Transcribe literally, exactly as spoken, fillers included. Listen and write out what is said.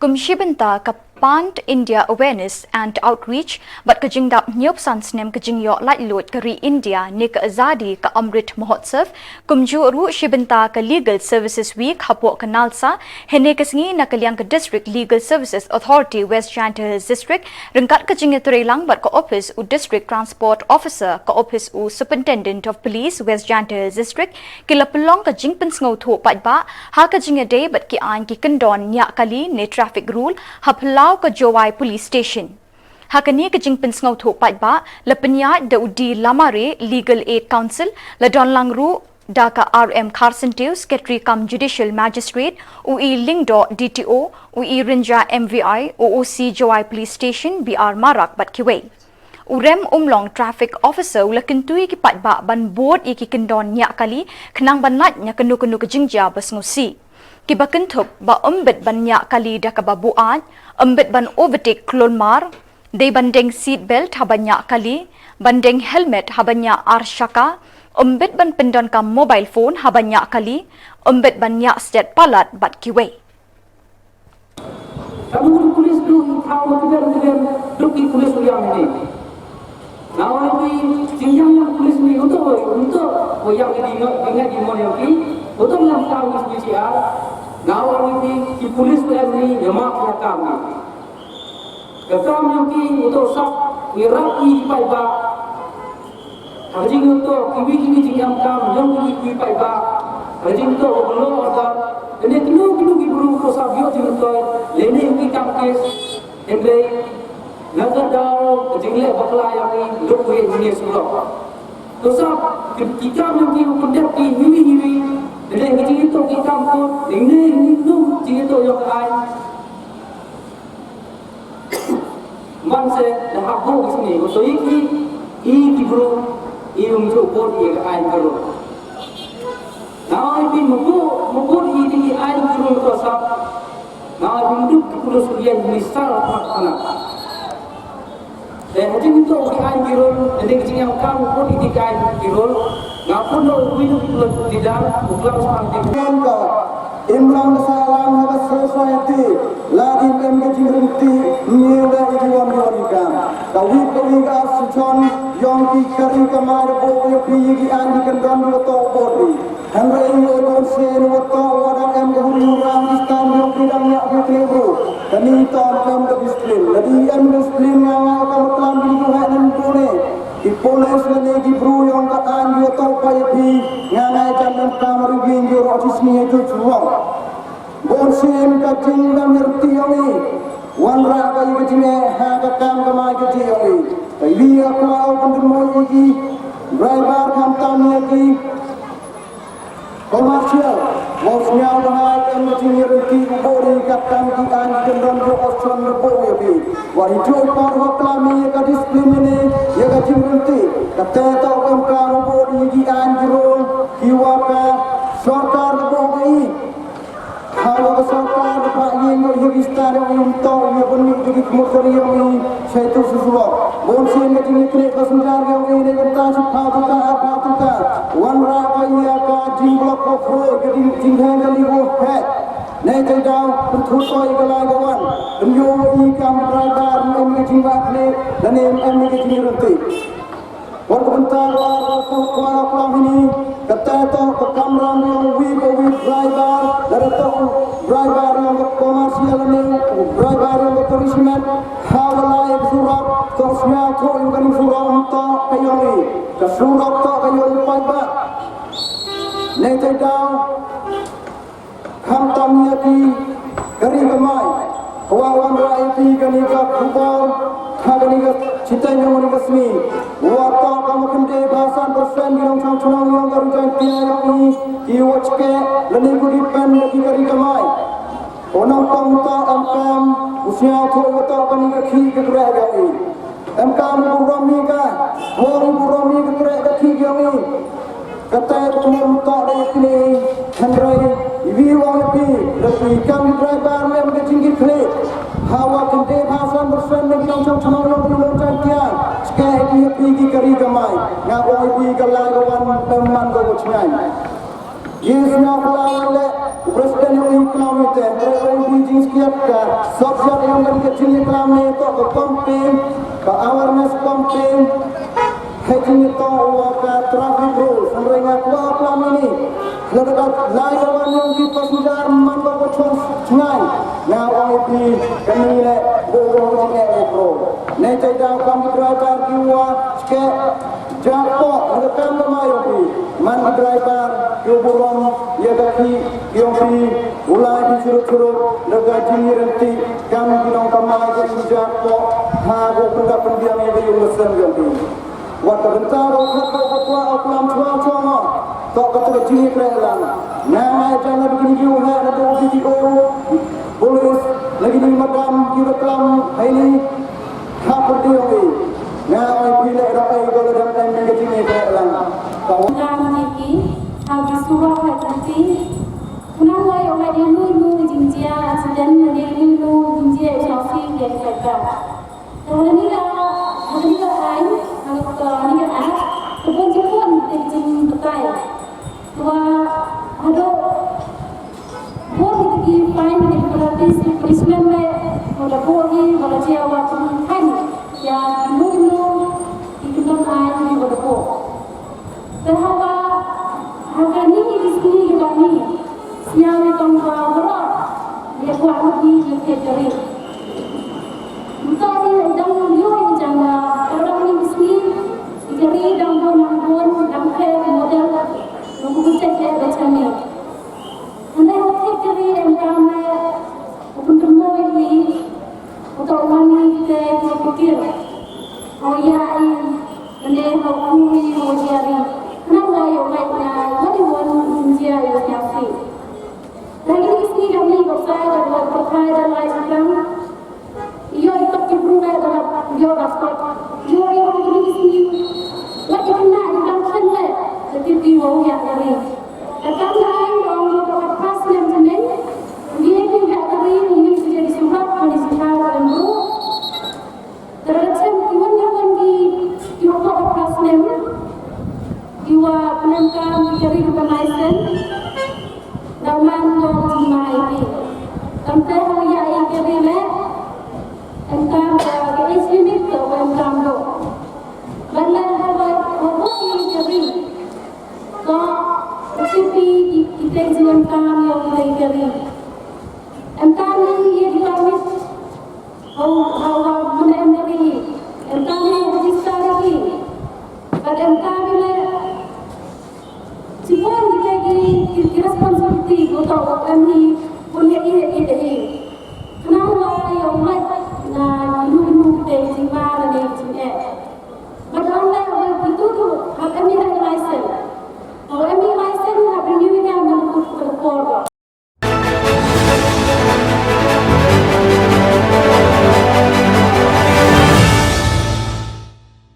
Kum shi bynta ka Pan India Awareness and Outreach bad ka jingdap hynñiewphew san snem ka jingïoh laitluid ka ri India ne ka Azadi ka Amrit Mahotsav, kumjuh ruh shi bynta ka Legal Services Week hapoh ka NALSA, hynne ka sngi na ka liang ka District Legal Services Authority West Jaintia Hills District, ryngkat ka jingïatreilang bad ka ophis u District Transport Officer, ka ophis u Superintendent of Police West Jaintia Hills District, ki la pynlong ka jingpynsngewthuh paidbah ha ka jingïadei bad ki aiñ ki kyndon ñiah kali ne traffic rule ha phyllaw ka Jowai Police Station. Ha kane ka jingpynsngewthuh paidbah la pynïaid da u D Lamare, Legal Aid Counsel, la don lang ruh da ka R M Kharsyntiew, Secretary cum Judicial Magistrate, u E Lyngdoh, D T O, u E Rynjah, M V I, u O C Jowai Police Station, B R Marak bad kiwei. U Rem Umlong, Traffic Officer, u la kyntu ïa ki paidbah ban bud ïa ki kyndon ñiah kali khnang ban lait na kano kano ka jingjia ba sngewsih. Kiba kynthup ba ym bit ban ñiah kali da kaba buaid, ym bit ban overtake klur mar, dei ban deng seat belt haba ñiah kali, ban deng helmet haba ñiah ar shaka, ym bit ban pyndonkam mobile phone haba ñiah kali, ym bit ban ñiah stet palat bad kiwei. Ka dei ki pulit, dei ki thaw, dei ki, dei ki, dei ki pulit u ïang hangne. Nga ong ïa phi, jingïang ïa ki pulit hangne, uto, uto u ïang ki ding, ding, ding mon ïa ki, uto ïang thaw ki P C R. Nga ong ïa phi, ki pulit u ïang hangne, ïa ma ki ïa kam hangne. Ka kam ïa ki, uto sap ïarap ïa ki paidbah. Ha ka jingïathuh kiwei kiwei jingïam kam ïa kiwei kiwei paidbah. Ha ka jingïathuh ka law order. Lane kino kino ki briew ko sap ïoh jingïathuh lane ki kam kes. Hynrei na ka daw ka jingleh bakla ïa ki duk wei ne surok. Ko sap ki, ki kam ïa ki u pyndep ki hiwi hiwi. Lane ka jingïathuh ki kam ko lane kino jingïathuh ïa ka aiñ. Man se da hap buh ki sni, ko soi ki, i ki bru, i um ju buh i ka aiñ ka ru. Na i pi mu buh, mu buh i ti ki aiñ ki ru ko sa. Na i pi mu duk ki ru su yen ni sal pat kana. Te ha jing to ki aiñ ki ru, ende ki jing yang kam buh i ti ki aiñ ki ru. Nga pun lo wi duk ti dan, u klam sa ti. Imlang ka sailang ha ka society, la im em ka jingryntih, ngi la i ki wan wan i kam. Ka wit ka wit ka sachon, yong ki kari ka mai da bok ya pi yi ki an ki kan don yu to bok ri. Hynrei yu don se ni wa to wa dang em ka huri hura ki stan yong ki dang yak ki kri bru. Kani to em ka discipline, ladi em discipline nga nga ka matlam ki ku hai nan tu ne. Ki pulis lane ki bru yong ka an yu to pa ya pi, nga nga jan nan kam ri win yu ro chi sni yu tu chuwang. Bun sien ka jingdam ngerti yong i. Wanrah ka i ka jingeh ha ka kam ka mai ka jingeh yong i. Ka i ka kwah u pynduh mo i ki. Driver khamtam ïa ki commercial. Wa u sñiaw bha ïa ka jingïarynti u bori ka kam ki aiñ ki kyndon ruh u chon ruh bok ïa ki. Wa i joi por wa klam ïa ka discipline ne ïa ka jingryntih. Ka te to kam ka u bori ki aiñ ki rong ki wa ka sorkar ruh bok ïa i. Hawa ka sorkar ba ïeng ïa ki star ïa um to ïa bun ïa ki kmut kari ïa um shai tu su suwa. Bun sien ïa ki kri ka sundar ïa um ïa ka ta su pa tu ka pa tu ka. Wanrah ka ïa ka jingblok ko khro ïa ka jing jingheng ka li wo he. Nei te daw pun thu to ïa ka lai ka wan. Pun ïa um ïa ka driver ïa um ïa jingbak ne. Dan ïa um ïa ka jingryntih. Wat ka bynta ka, ka, ka, ka, ka hini, ka te to, ka kamram yong wi, ka wi driver, lada to driver yong ka commercial ne, driver yong ka tourism, ha wa lai ka surok, to sñiaw to yong ka ni surok, to ka yong i, ka surok to ka yong i paidbah. Nei te daw, Khamtam ïa ki ka ri ka mai. Ka wa wanrah ïa ki kani ka khubor ha kani ka shiteng jong kani ka sngi. Wa to ka ma khyndai phaw san percent ki nongchong chnong yong ka ri Jaiñtia yong i ki wa chke lane ku depend ïa ki ka ri ka mai. Wa nongpong to em kam u sñiawthuh wa to kani ka khih ka kreh yong i. Em kam u burom ïa ka, wa u burom ïa ka kreh ka khih yong i. Kata ka mut to da ïa kine, hynrei i wi u ong ïa phi, da phi kam driver lem ka jingkitkhlieh. Hawa kynde phaw san percent na ki nongchong chnong long ki long Jaiñtia. Shkai ïa phi ki kari kamai. Nga ong ïa phi ka lai ka wan pynman ka wa chngaiñ. Yes, nga phi la wan leh, u president u ong ïa phi te, hynrei ong ïa phi jingshkai. Ka subject ïong ka jingïaklam ne toh ka campaign, ka awareness campaign. Hei jingïatong wa ka traffic rules, hynrei nga kwah klam ïa ini. Lada ka lai ka wan ïong ki passenger man ka ka chong ngai. Nga ong ïa phi kane le ko ko jingeh ko. Ne jai daw kam ki driver ki wa ke Jackpot, na ka kam ka mai ong phi. Man ki driver, ki burom, ïa ka ki, ki ong phi, u lai phi churuk churuk, na ka jingïarap ti, kam ki nong ka mai ka jackpot, ha ko pynda pyndiang ïa ka ïung ka sem ïong phi. Wat ka bynta ko khat ko ka tua ko klam chua chua mo. Tok ka tu ka jingïakren lang. Na ngai jan na bikini ki u ha na ko B T O, polis, lagi ni madam, ki ba klam, hai ni, Ha pyrdi ong i. Nga ong i phi leh rok ei ko leh dang em ka jingïakren lang. Ka wa- Ngam ki ki, ha ki surok ha ki ti. Khnang wai ong ai inu inu jingjia accident, inu inu jingjia ino fi dia ka ka. Ka wala ni ka, wala ni ka ai, wala ka ni ka ai, ka pun jipun te jingbatai. Ka wa hado Bun ki fine, ki penalties, ki punishment leh, wala bun ki, wala jia wa kum fine. Ïa, inu inu, ki kyndoh ai, ki wala bun. Te hawa, ha kani ki sngi ki ba ni, sñiaw ïa tang ba wala, ïa kwah lut ki, ïa ki jari. Mynta ni dang ïoh ïa jang ba, ka dang ni ki sngi, ki jari dang bun, dang bun, dang pher, model, nungku kutek ïa ba chane. Hynrei u thik jari em kam leh u pynrem ïa i, uta u mane te u pyrkhat. U ïa i, hynrei ha u kum i u jari. Khnang wai u ngai na, wat i wan u jia i u jia si. Lagi ni sngi kami ko sai da ko ko kai da lai chakang. Ïoh i kot ki briew leh da lap, ïoh da kot. Ïoh i hong kini ki sngi. Wat i khynnah i dang khlem leh. Lati ti wa u ïa kari. Ka kam da ai ong da ka pas lem jemeng. Ïa ki ïa kari umi ki jadi surat ko ni sitau ka lem bru. Tara chem ki wan ïa wan ki ki wa ka pas lem. Ki wa pynlem kam ki kari ki pynlai sen. Dau man long jingmai ki. Kamte hau ïa i kari leh. Em kam ka ka age limit ka em kam do. Ban leh hau bai hau bai i kari. Ko ka sipi ki ki tei jing em kam ïa ki tei kari. Em kam ni ïa ki permit. Hau hau hau mane em kari. Em kam ni register ki. Ban em kam ni leh. Jipon kita ki, ki, ki responsibility ko to em hi pun hi hi hi hi.